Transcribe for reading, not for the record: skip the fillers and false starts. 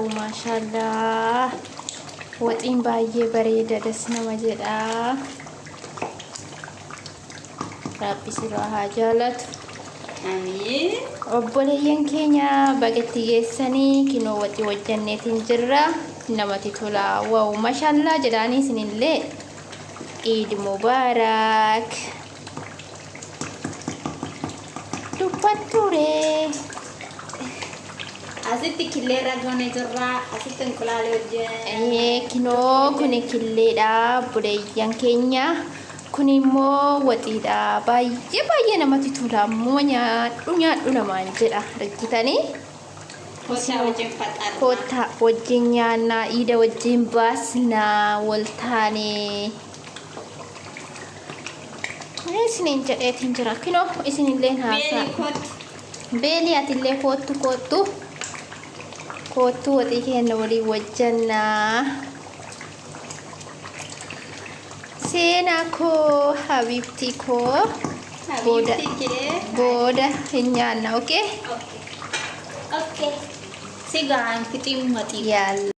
Maashaallah. Waxiin baay'ee bareeda das nama jedha. Rabbi sirraa haa jaalatu. Amiin. Obboleeyyan keenya bagatti geessanii kinoo waxii hojjanneetiin jirra. Namatti tola. Wow maashaallah jedhaanii isinillee. Iid Mubaarak. Dubbattuuree. Asitti killee irra goone jirra. Asitti inqulaalee hojjenne. Kinoo kuni killeedha obboleeyyan keenya. Kun immoo waxiidha. Baay'ee baay'ee namatti tola. Ammuma nyaadhu nyaadhu namaan jedha. Argitanii? Kottaa wajjin faxarra. Kottaa wajjin nyaannaa, iida wajjin baasnaa, wal taanee. Isiniin jedheetiin jira. Kinoo isinillee haasaa. Beelii kottu. Beelii atillee koottu koottu. Koottu waxii keenya waliin wajjannaa. Seenaa koo habiibtii koo booda Habiibti kee. Booda hin nyaanna, okay? Okay. Okay. Si gahaan fixiin waxii. Yalla.